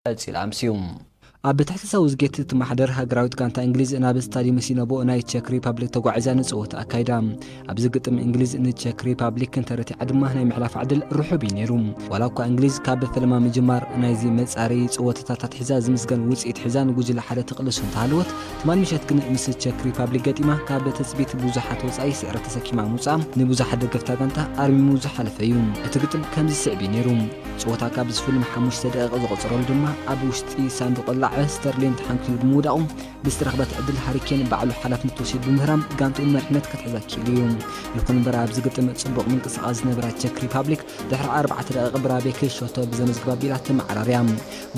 ቀጺሉ ኣምስዩ። ኣብ ትሕቲ ሳውዝጌት እትመሓደር ሃገራዊት ጋንታ እንግሊዝ ናብ ስታድዩም ሲኖቦ ናይ ቸክ ሪፓብሊክ ተጓዒዛ ንጽወታ ኣካይዳ። ኣብዚ ግጥም እንግሊዝ ንቸክ ሪፓብሊክ እንተረቲዓ ድማ ናይ ምሕላፍ ዕድል ርሑብ እዩ ነይሩ። ዋላ እኳ እንግሊዝ ካብ ፈለማ ምጅማር ናይዚ መጻረዪ ጸወታታት ኣትሒዛ ዝምስገን ውጽኢት ሒዛ ንጉጅለ ሓደ ትቕልሶ እንተሃለወት፣ ትማል ምሸት ግን ምስ ቸክ ሪፓብሊክ ገጢማ ካብ ትጽቢት ብዙሓት ወጻኢ ስዕረት ተሰኪማ ምውጻኣ ንብዙሓት ደገፍታ ጋንታ ኣርሚሙ ዝሓለፈ እዩ። እቲ ግጥም ከምዚ ስዕብ እዩ ነይሩ። ጸወታ ካብ ዝፍልም ሓሙሽተ ደቂቕ ዝቐጸረሉ ድማ ኣብ ውሽጢ ሳንዱቕ ላዕሊ ስተርሊን ተሓንኪሉ ብምውዳቑ ብዝተረኽበት ዕድል ሃሪኬን ባዕሉ ሓላፍነት ወሲዱ ብምህራም ጋንትኡ መሪሕነት ክትሕዛ ክኢሉ እዩ። ይኹን እምበር ኣብዚ ግጥም ጽቡቕ ምንቅስቓስ ዝነበራ ቸክ ሪፓብሊክ ድሕሪ ኣርባዕተ ደቂቕ ብራቤኪ ሸቶ ብዘመዝግባ ኣቢላ ተመዓራርያ።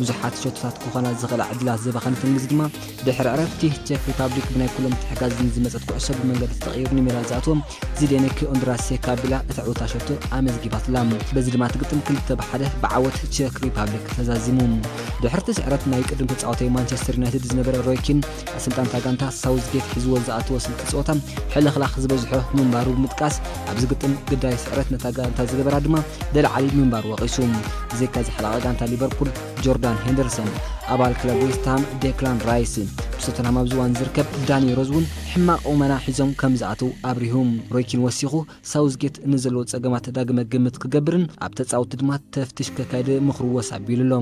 ብዙሓት ሸቶታት ክኾና ዝኽእላ ዕድላት ዘባኸነት እንግሊዝ ድማ ድሕሪ ዕረፍቲ ቸክ ሪፓብሊክ ብናይ ኩሎም ምትሕጋዝን ዝመጸት ኩዕሶ ብመንገዲ ተቐይሩ ንሜዳ ዝኣትዎ ዚዴኒክ ኦንድራሴካ ኣቢላ እታ ዕውታ ሸቶ ኣመዝጊባትላ። በዚ ድማ እቲ ግጥም ክልተ ብሓደ ብዓወት ቸክ ሪፓብሊክ ተዛዚሙ። ድሕሪ እቲ ስዕረት ናይ ቅድም ተጻዋታይ ማንቸስተር ዩናይትድ ዝነበረ ሮይ ኪን ኣሰልጣንታ ጋንታ ሳውዝጌት ሒዝዎ ዝኣተዎ ስልቲ ጸወታ ሕልኽላኽ ዝበዝሖ ምንባሩ ብምጥቃስ ኣብዚ ግጥም ግዳይ ስዕረት ነታ ጋንታ ዝገበራ ድማ ደልዓሊ ምንባሩ ወቒሱ። ብዘይካ ዝሓለቐ ጋንታ ሊቨርፑል ጆርዳን ሄንደርሰን፣ ኣባል ክለብ ዌስትሃም ዴክላን ራይስ፣ ብቶተንሃም ኣብዚ እዋን ዝርከብ ዳኒ ሮዝ እውን ሕማቕ ቁመና ሒዞም ከም ዝኣተው ኣብሪሁ። ሮይ ኪን ወሲኹ ሳውዝጌት ንዘለዎ ጸገማት ዳግመ ግምት ክገብርን ኣብ ተጻወትቲ ድማ ተፍትሽ ከካይድ ምኽሩ ወስ ኣቢሉ ኣሎ።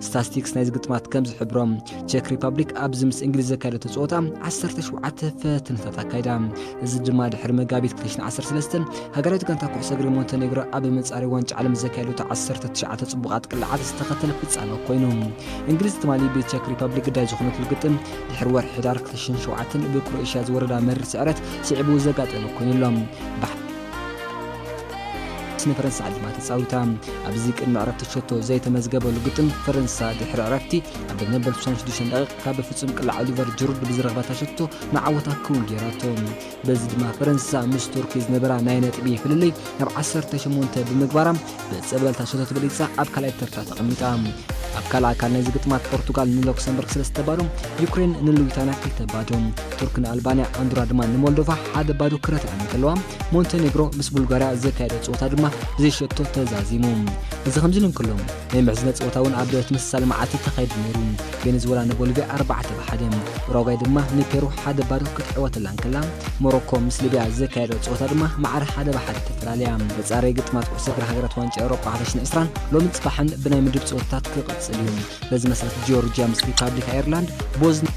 ስታስቲክስ ናይዚ ግጥማት ከም ዝሕብሮ ቸክ ሪፓብሊክ ኣብዚ ምስ እንግሊዝ ዘካየደቶ ጸወታ ዓሰርተ ሸውዓተ ፈተነታት ኣካይዳ። እዚ ድማ ድሕሪ መጋቢት ክልተ ሽሕን ዓሰርተ ሰለስተን ሃገራዊት ጋንታ ኩዕሶ እግሪ ሞንተኔግሮ ኣብ መጻረዪ ዋንጫ ዓለም ዘካየደቶ ዓሰርተ ትሽዓተ ጽቡቓት ቅልዓት ዝተኸተለ ፍጻመ ኮይኑ። እንግሊዝ ትማሊ ብቸክ ሪፓብሊክ ግዳይ ዝኾነትሉ ግጥም ድሕሪ ወርሒ ሕዳር ክልተ ሽሕን ሸውዓተን ብክሮኤሽያ ዝወረዳ መሪር ስዕረት ስዒቡ ዘጋጠመ ኮይኑ ኣሎ። ብሓ- ንፈረንሳ ዓዲማ ተጻዊታ። ኣብዚ ቅድሚ ዕረፍቲ ሸቶ ዘይተመዝገበሉ ግጥም ፈረንሳ ድሕሪ ዕረፍቲ ኣብ መበል ስሳን ሽዱሽተን ደቂቕ ካብ ፍጹም ቅላዕ ኦሊቨር ጅሩድ ብዝረኽባታ ሸቶ ንዓወታ ክውን ገይራቶ። በዚ ድማ ፈረንሳ ምስ ቱርኪ ዝነበራ ናይ ነጥቢ ፍልልይ ናብ ዓሰርተ ሸሞንተ ብምግባራ ብጸብለልታ ሸቶታት በሊጻ ኣብ ካልኣይ ተርታ ተቐሚጣ። ኣብ ካልእ ኣካል ናይዚ ግጥማት ፖርቱጋል ንሉክሰምበርግ ሰለስተ ባዶ፣ ዩክሬን ንሉዊታንያ ክልተ ባዶ፣ ቱርክ ንኣልባንያ ኣንዱራ ድማ ንሞልዶቫ ሓደ ባዶ ክረትዐን እንከለዋ፣ ሞንቴኔግሮ ምስ ቡልጋርያ ዘካየዶ ጸወታ ድማ ብዘይ ሸቶ ተዛዚሙ። እዚ ከምዚ ኢሉ እንከሎ፣ ናይ ምሕዝነት ጸወታ እውን ኣብ ተመሳሳሊ መዓልቲ ተኻይዱ ነይሩ። ቬኔዙዌላ ንቦሊቪያ ኣርባዕተ ብሓደ፣ ኡራጓይ ድማ ንፔሩ ሓደ ባዶ ክትዕወተላ እንከላ፣ ሞሮኮ ምስ ሊብያ ዘካየዶ ጸወታ ድማ ማዕረ ሓደ ብሓደ ተፈላለያ። መጻረዪ ግጥማት ኩዕሶ እግሪ ሃገራት ዋንጫ ኤውሮጳ ክልተ ሽሕን ዕስራን ሎምን ጽባሕን ብናይ ምድብ ጸወታታት ክቕጽል እዩ። በዚ መሰረት ጆርጅያ ምስ ሪፓብሊክ ኣየርላንድ፣ ቦዝኒ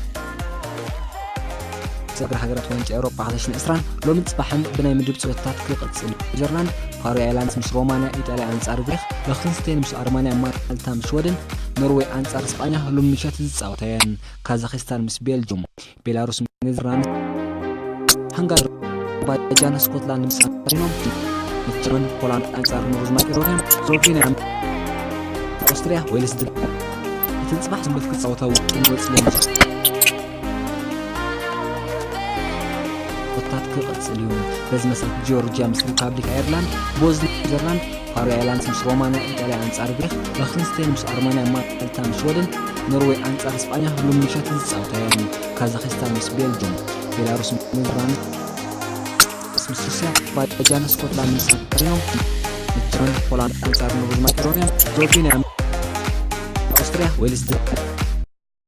ሰግሪ ሃገራት ዋንጫ ኤውሮጳ ክልተ ሽሕን ዕስራን ሎምን ጽባሕን ብናይ ምድብ ጸወታታት ክቕጽል እዩ። ስዊዘርላንድ፣ ፋሮ ኣይላንድስ ምስ ሮማንያ፣ ኢጣልያ ኣንጻር ግሪኽ፣ ለኽተንስቴን ምስ ኣርማንያ፣ ማልታ ምስ ሽወደን፣ ኖርዌይ ኣንጻር ስጳኛ ሎሚ ምሸት ዝጻወታ እየን። ካዛኺስታን ምስ ቤልጅም፣ ቤላሩስ ምስ ኔዘርላንድስ፣ ሃንጋሪ፣ ኣዘርባይጃን ስኮትላንድ ምስ ሳን ማሪኖ፣ ምስ ጀርመን፣ ፖላንድ ኣንጻር ኖርዝ ማቄዶንያ፣ ስሎቬንያ፣ ኦስትርያ፣ ዌልስ ዝብል። እቲ ንጽባሕ ዝምልክት ጸወታ ውጥን ወጽኢ ጸወታታት ክቕጽል እዩ። በዚ መሰረት ጆርጅያ ምስ ሪፓብሊክ ኣየርላንድ፣ ቦዝኒ ስዊዘርላንድ፣ ፋሮ ኣይላንድስ ምስ ሮማንያ፣ ኢጣልያ ኣንጻር ግሪኽ፣ ለኽተንስቴን ምስ ኣርማንያ፣ ማልታ ምስ ሽወደን፣ ኖርዌይ ኣንጻር ስጳኛ ሎሚ ምሸት ዝጻወታ እየን። ካዛኺስታን ምስ ቤልጅም፣ ቤላሩስ ምስ ኔዘርላንድስ ምስ ሩስያ፣ ኣዘርባይጃን ስኮትላንድ ምስ ሳን ማሪኖ፣ ምስ ጀርመን፣ ፖላንድ ኣንጻር ኖርዝ ማቄዶንያ፣ ስሎቬንያ፣ ኦስትርያ፣ ዌልስ ዝብል።